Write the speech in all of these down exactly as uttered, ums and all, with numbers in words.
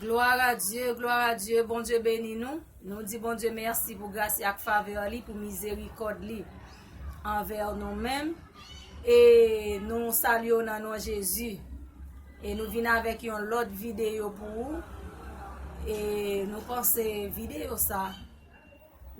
Glwa a Dye, glwa a Dye, Bondye beni nou. Nou di Bondye mèsi pou gras li ak favè li, pou mizerikòd li anvè nou menm. E nou salye w nan non Jezi. E nou vin avèk yon lòt videyo pou ou. E nou panse videyo sa,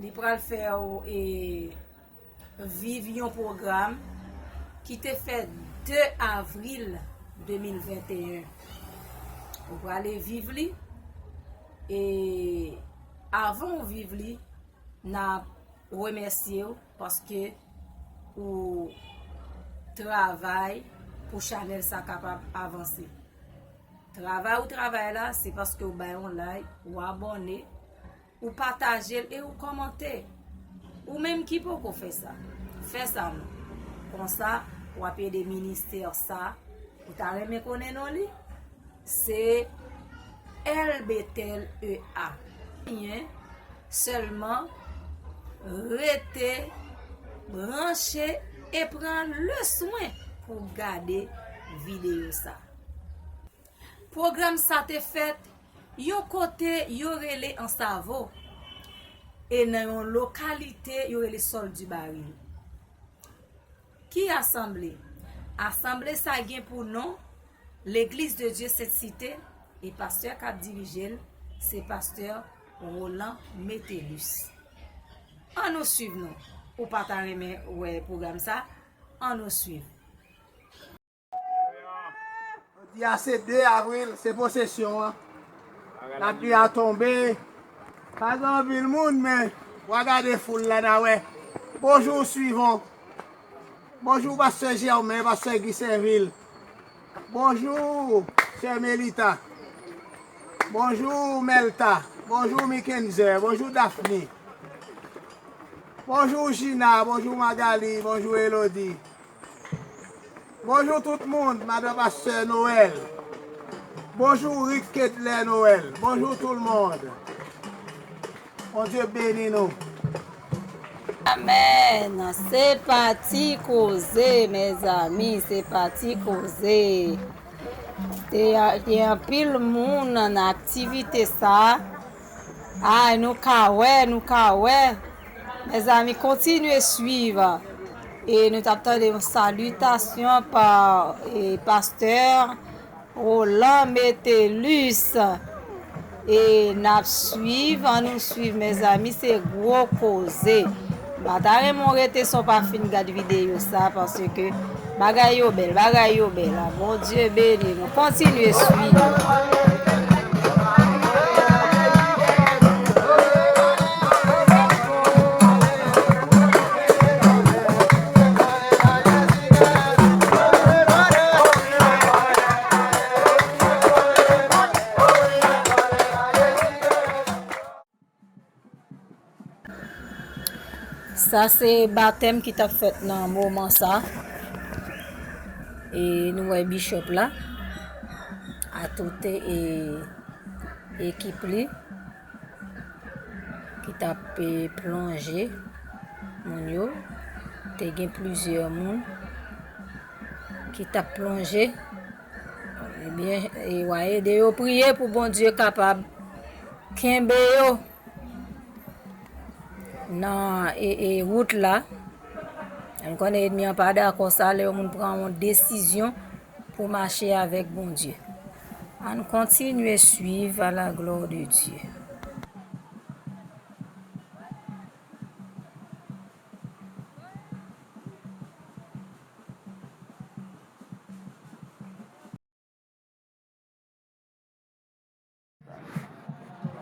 li pral fè w, e, viv yon pwogram ki te fèt de avril de mil venteyen. Ou prale viv li, e avan w viv li, n ap remèsye w paske ou travay pou chanèl sa kapab avanse. Travay ou travay la, se paske w bay yon like, ou abòne, ou pataje l e ou kòmante. Ou menm ki poko fè sa, fè sa non. Konsa, w ap ede ministè sa. Ou ta renmen konnen non li? Se L B T L E A. Byen, sèlman rete branche e pran le swen pou gade videyo sa. Pwogram sa te fèt yon kote yo rele Ansavo, e nan yon lokalite yo rele Sòl di Baril. Ki asanble? Asanble sa gen pou non Legliz de Dye Sent Site, e pastè k ap dirije l se pastè Roland Metellus. Ann nou swiv non. Ou pa ta renmen wè pwogram sa? Ann nou swiv. Jodi a se de avril, se pwosesyon an. Lapli a tonbe. Pa gen anpil moun, men w a gade foul la, n a wè. Bonjou, Suivant. Bonjou, pastè Germain, pastè Guy Sainvil. Bonjou, sè Melita. Bonjou, Melta. Bonjou, Mikenzer. Bonjou, Daphne. Bonjou, Gina. Bonjou, Magali. Bonjou, Elodie. Bonjou tout moun, madan pastè Noël. Bonjou Rick Kedler Noël. Bonjou tout moun. Bondye beni nou. Amèn. Se pa ti koze, mezanmi, se pa ti koze. Te, te anpil moun nan aktivite sa. Ay, nou ka wè, nou ka wè. Mezanmi, kontinye swiv. E nou t ap tande yon salitasyon pa, e, pastè Roland Metellus. E n ap swiv, ann nou swiv, mezanmi, se gwo koze. M pa ta renmen w rete san w pa fin gad videyo sa, paske bagay yo bèl, bagay yo bèl. Bondye beni nou. Kontinye swiv. Sa se batèm ki t ap fèt nan moman sa. E nou wè bishop la, a tout, e, ekip li ki t ap, e, plonje moun yo. Te gen plizyè moun ki t ap plonje. Ebyen, e, w a ede yo priye pou Bondye kapab kenbe yo nan, e, e, wout la. Nou konnen ènmi an pa dakò sa, lè yon moun pran yon desizyon pou mache avèk Bondye. Ann kontinye swiv à la gloire de Dieu.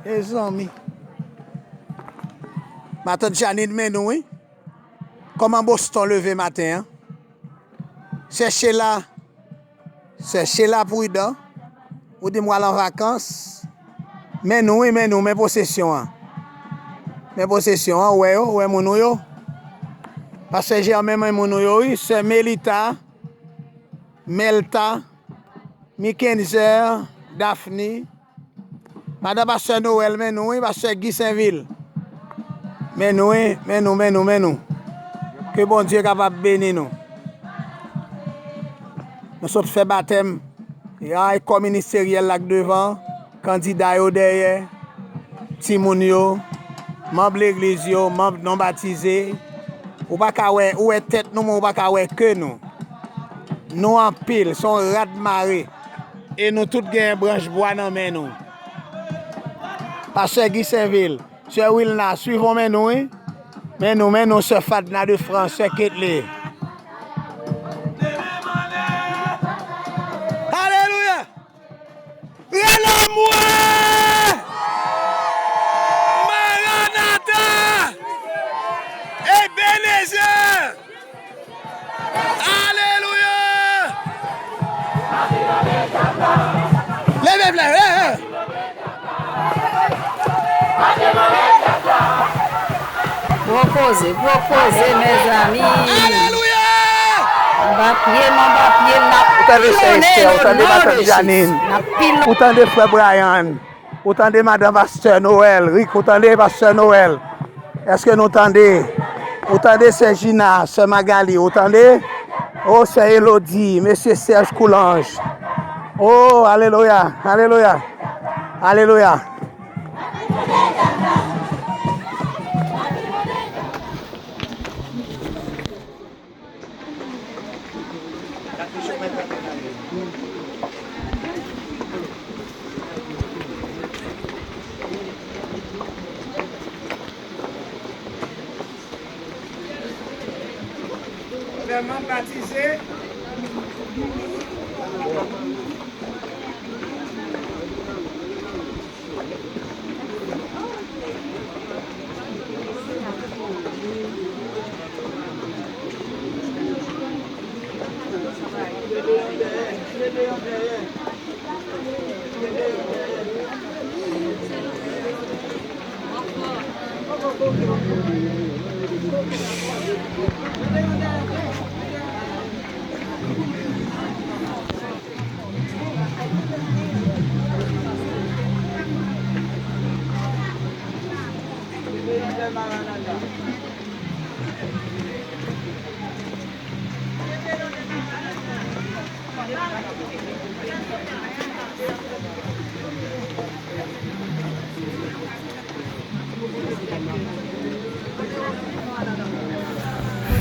Mezanmi. Matant Janine, men nou, wi. Kòman Boston leve maten an? Sè Sheila. Sè Sheila Prudent. Ou di m w al an vakans. Men nou, wi, men nou, men pwosesyon an. Men pwosesyon an, ou wè yo, ou wè moun ou yo. Pastè Germain, men moun ou yo, wi. Sè Melita, Melta. Mikenzer, Daphne, madan pastè Noël, men nou wi, pastè Guy Sainvil. Men nou wi, men nou, men nou, men nou. Ke Bondye kapab beni nou. Nou sot fè batèm. E ay kò ministeryèl la k devan. kandida yo dèyè, timoun yo, manm legliz yo, manm non batize. Ou pa ka wè, ou wè tèt nou, men ou pa ka wè ke nou. Nou anpil, se yon rad mare. E nou tout gen branch bwa nan men nou. Pastè Guy Sainvil, Sè Wilna, swiv men nou, wi. Men nou, men nou, Sè Fadna de France, Sè Ketley. Alelouya! Rele mwen! Maranata! Ebenezer! Alelouya! Leve, leve, leve! Gwo koze, gwo koze, mezanmi. Alelouya! Anba pye m, anba pye m, n ap pilonnen o non de Jezi. N ap pilonnen. Ou tande frè Brian? Ou tande madan pastè Noël? Rick, ou tande pastè Noël? Èske nou tande? Ou tande sè Gina, sè Magali, ou tande? O sè Elodie, mesye Serge Coulanges. O, alelouya, alelouya, alelouya. Vrèman batize.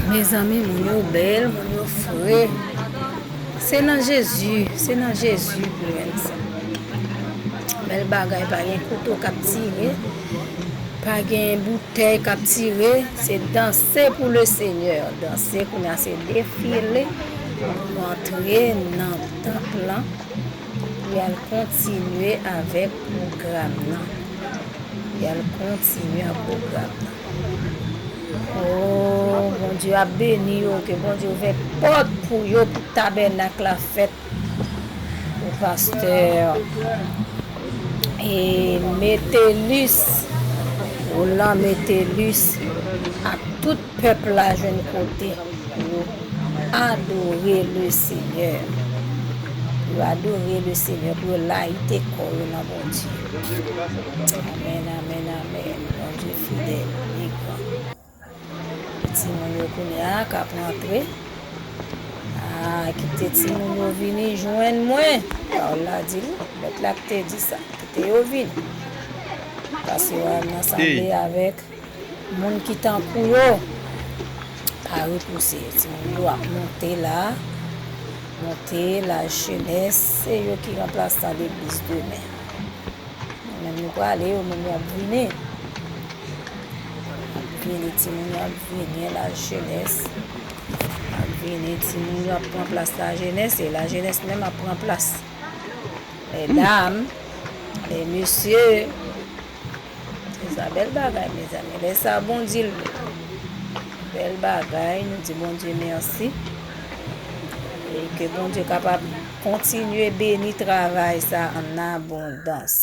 Mezanmi, moun yo bèl, moun yo fre. Se nan Jezi, se nan Jezi pou jwenn sa. Bèl bagay, pa gen kouto k ap tire, pa gen boutèy k ap tire, se danse pou le Senyè. Danse kounye a se defile, nou antre nan tanp lan. Y al kontinye avèk pwogram nan. Y al kontinye ak pwogram nan. O, Bondye ap beni yo, ke Bondye ouvè pòt pou yo, pou tabènak la fèt, pou pastè e Metellus, Roland Metellus, ak tout pèp la jwenn kote pou yo adore le Senyè. Pou yo adore le Senyè, pou yo layite kò yo nan Bondye. Amèn, amèn, amèn. Bondye fidèl, li gran. Timoun yo kounye a k ap rantre. A, kite timoun yo vini jwenn mwen. Pawòl la di l, mèt la ki te di sa. Kite yo vini. Paske w ap nan sanble avèk moun ki tankou yo pa repouse. Timoun yo ap monte la, monte la jenès, se yo ki ranplasan legliz demen. Nou menm nou prale, yo menm y ap vini. Y ap vini, timoun yo ap vini, la jenès ap vini, timoun yo ap pran plas la jenès, e la jenès menm ap pran plas lè dam, lè mesye. Se sa, bèl bagay, mezanmi. Lè sa, Bondye l bèl bagay, nou di Bondye mèsi. E ke Bondye kapab kontinye beni travay sa an abondans.